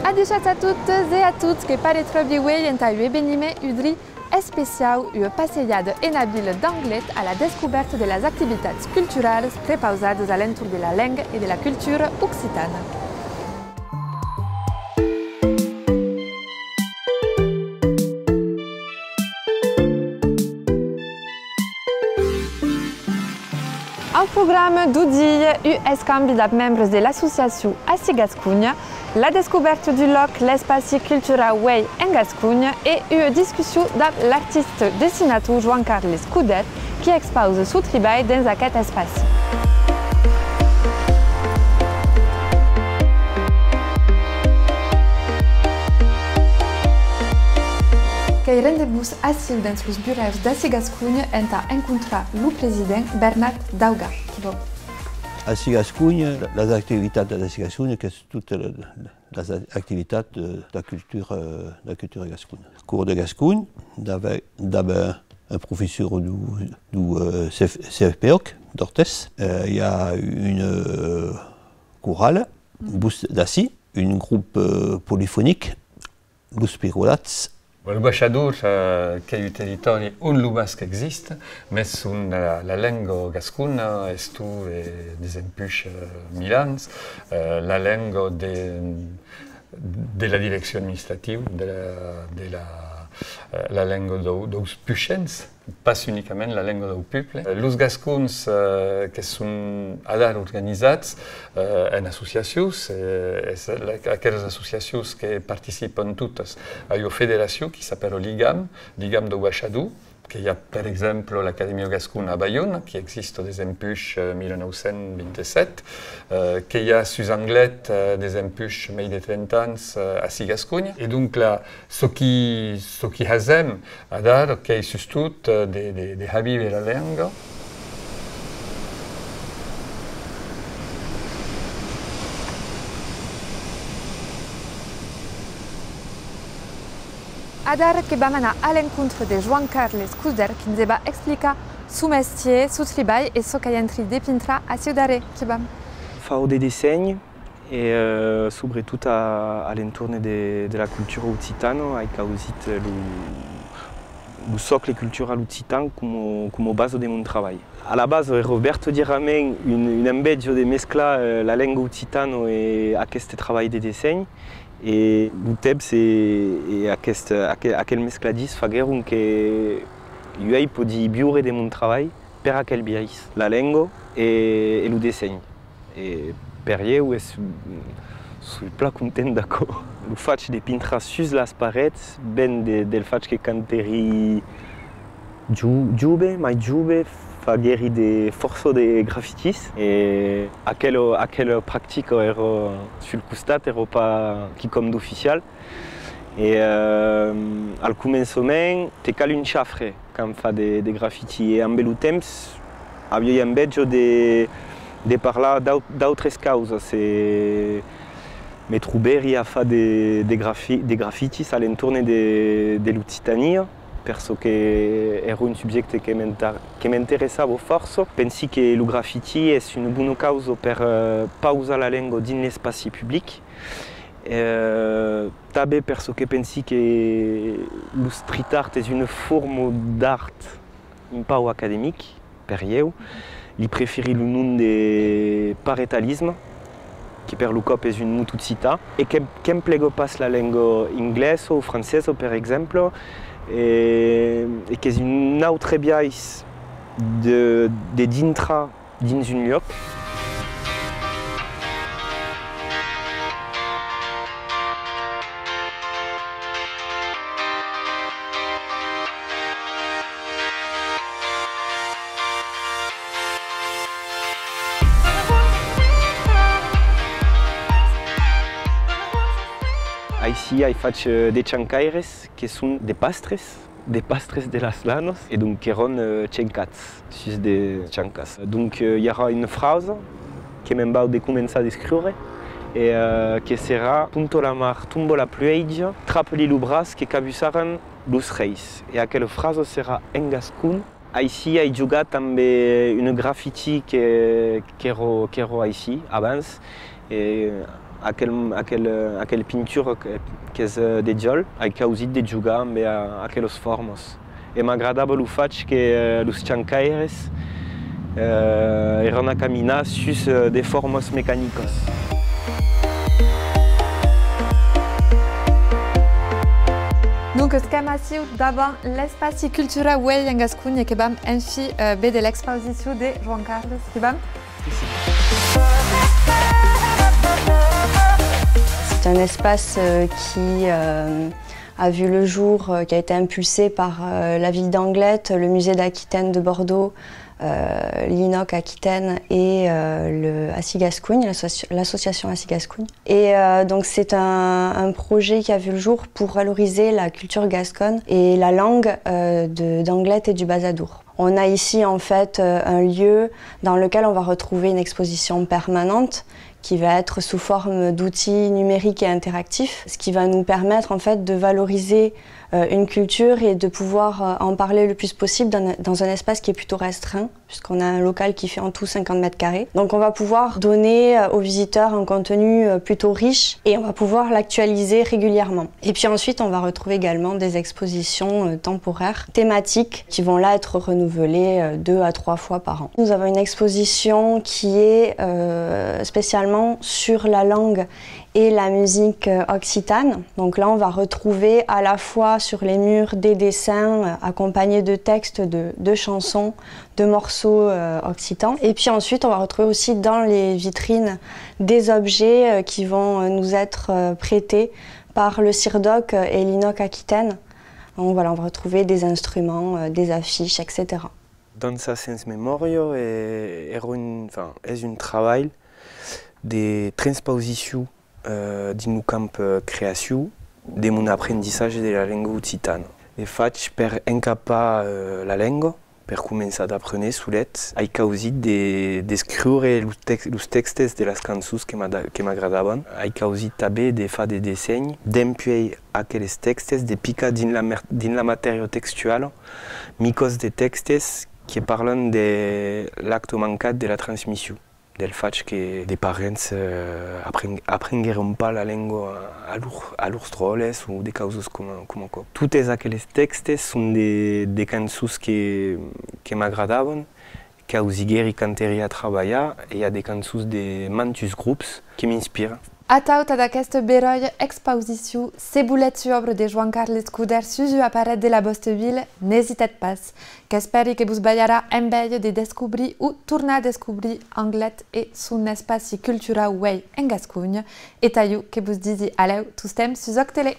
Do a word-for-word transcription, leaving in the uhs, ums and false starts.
Adishatz a totas e a tots, que paretz tròbi uei entà un eveniment un drin especiau, ua passejada ena vila d'Anglet a la descobèrta de las activitats culturalas prepausadas a l'entorn de la lenga e de la cultura occitana. Au programa deu dia, un escambi dab membres de l'associacion Ací Gasconha, la descobèrta deu lòc, l'espaci culturau Uei en Gasconha, e ua discussion dab l'artista dessinator Joan-Carles Coudert, qui expausa son tribalh dens aqueth espaci. Qu'ei rendetz-vos aciu dens los burèus d'Ací Gasconha entà encontrar lo president Bernat Daugar. Qui vau? Ací Gasconha, las activitats d'Ací Gasconha, qu'es tota la, la, las activitats de, de la cultura, de la cultura gascona. Cors de gascon, dab, dab un professor deu, deu, eh, CF, CFPÒC, d'Ortès. Eh, i a una, eh, corala, Votz d'ací, un grop, eh, polifonic, Los Pirolats. Lo Baishador, eh, qu'ei un territòri on lo basc existe, mès on la, la lenga gascona es, eh, desempuish, eh, mil ans, eh, la lenga de, de la direccion administrativa, de la, de la, eh, la lenga deu, deus puishents, pas unicament la lenga deu pòble. Los gascons, eh, que son adara organizats, eh, en associacions, eh, es la, aquelas associacions que participan totas a ua federacion qui s'apèra Ligam, Ligam deu Baishador, que i a, per exemple, l'Acadèmia Gascona a Baiona, qui existe desempuish, eh, mil nòu cents vint-e-sèt, eh, que i a sus Anglet, eh, desempuish mei de trenta ans, eh, Ací Gasconha. E donc, la, çò qui, çò qui hasem adara, qu'ei sustot, eh, de, de, de har víver la lenga. Adara que vam anar a l'encontre de Joan-Carles Coudert, qui nos va explicar son mestièr, son tribalh e çò qu'ei en trin de pintrar aciu darrèr. Qui vam? Fau de dessenhs e, eh, subretot a, a l'entorn de, de la cultura occitana, ai causit lo, lo sòcle cultural occitan coma, coma basa de mon trabalh. A la basa èra vertadièrament un, una enveja de mesclar, eh, la lenga occitana e aqueste trabalh de dessenhs, e lo temps e, e aquest, aquel, aquel mescladís faguèron que uei pòdi viure de mon trabalh per aquel biais, la lenga e, e lo dessenhs. E per ieu es, soi plan content d'aquò. Lo fach de pintrar sus las parets ven de, del fach que quand èri jo-, jove, mai jove, faguèri de fòrça de grafitis e aquela, aquela practica èra sul costat, èra pas quicòm d'oficial. E, eh, al començament te cal un chafre quand fas de, de grafiti, e ambe lo temps aviái enveja de, de parlar d'au-, d'autres causas, e me trobèri a far de, de grafi-, de grafitis a l'entorn de, de l'Occitània, per çò que èra un subjècte que m'inter-, que m'interessava fòrça. Pensi que lo grafiti es una bona causa per, eh, pausar la lenga dins l'espaci public. Eh, tanben per çò que pensi que lo street art es una forma d'art un pauc academic, per ieu, li preferi lo nom de paretalisme, que per lo còp es un mot occitan, e que, qu'emplega pas la lenga inglesa o francesa, per exemple, e, e qu'es un autre biais de, de dintrar dins un luòc. Aicí ai fach, eh, de chancaires, que son de pastres, de pastres de las lanas, e donc qu'èran, eh, chencats sus de chancas. Donc, eh, i aurà una frasa que me'n vau de començar d'escriure e, eh, que serà: Ponta la mar, tomba la pluèja, trapa-li lo braç que cabussaran los reis. E aquela frasa serà en gascon: Aicí ai jogat amb, eh, un grafiti que, qu'èra, qu'èra aicí abans, e aquel, aquel, aquel pintura que, qu'es, eh, de jòl, ai causit de jogar amb, eh, aquelas formas. E m'agradava lo fach que, eh, los chancaires, eh, èran a caminar sus, eh, de formas mecanicas. Doncas qu'èm aciu davant l'espaci culturau Uèlh en Gasconha, que vam enfin, eh, véder l'expausicion de Joan Carles. Que vam? C'est un espace, euh, qui, euh, a vu le jour, euh, qui a été impulsé par, euh, la ville d'Anglet, le musée d'Aquitaine de Bordeaux, euh, l'INOC Aquitaine et, euh, le Aci Gascogne, l'asso-, l'association Aci Gascogne. Et, euh, donc c'est un, un projet qui a vu le jour pour valoriser la culture gasconne et la langue, euh, de, d'Anglet et du Bazadour. On a ici en fait, euh, un lieu dans lequel on va retrouver une exposition permanente qui va être sous forme d'outils numériques et interactifs, ce qui va nous permettre en fait de valoriser, euh, une culture et de pouvoir, euh, en parler le plus possible dans, dans un espace qui est plutôt restreint, puisqu'on a un local qui fait en tout cinquante mètres carrés. Donc on va pouvoir donner, euh, aux visiteurs un contenu, euh, plutôt riche et on va pouvoir l'actualiser régulièrement. Et puis ensuite, on va retrouver également des expositions, euh, temporaires, thématiques, qui vont là être renouvelées, euh, deux à trois fois par an. Nous avons une exposition qui est, euh, spécialement sur la langue et la musique, euh, occitane. Donc là, on va retrouver à la fois sur les murs des dessins, euh, accompagnés de textes de, de chansons, de morceaux, euh, occitans. Et puis ensuite, on va retrouver aussi dans les vitrines des objets, euh, qui vont, euh, nous être, euh, prêtés par le CIRDOC, euh, et l'INOC Aquitaine. Donc voilà, on va retrouver des instruments, euh, des affiches, et cetera. Dançar sens memòria, eh, èra un, enfin, es un trabalh de transpausicion, eh, dins lo camp, eh, creacion de mon aprendissatge de la lenga occitana. De fach, per encapar, eh, la lenga, per començar d'aprene solet, ai causit de, d'escriure los tex-, los tèxtes de las cançons que m'ada-, que m'agradavan. Ai causit tanben de far de dessenhs, dempuèi aqueles tèxtes, de picar dins la mer-, dins la matèria textuala, micas de tèxtes que parlan de l'acte mancat de la transmission, del fach que de parents, eh, apren-, aprenguèron pas la lenga a, a lor, a lors dròlles o de causas coma, coma aquò. Totes aqueles tèxtes son de, de cançons que, que m'agradavan, qu'ausiguèri quand èri a trabalhar, e i a de cançons de mantuns grops que m'inspiran. Atau tad aquesta beròia expausicion, se volètz ua òbra de Joan Carles Coudert sus ua paret de la vòsta vila, n'esitatz pas. Qu'espèri que vos balharà envèia de descobrir o tornar descobrir Anglet e son espaci culturau Uèlh en Gasconha. E tà jo que vos disi a lèu tostemps sus Òc Tele.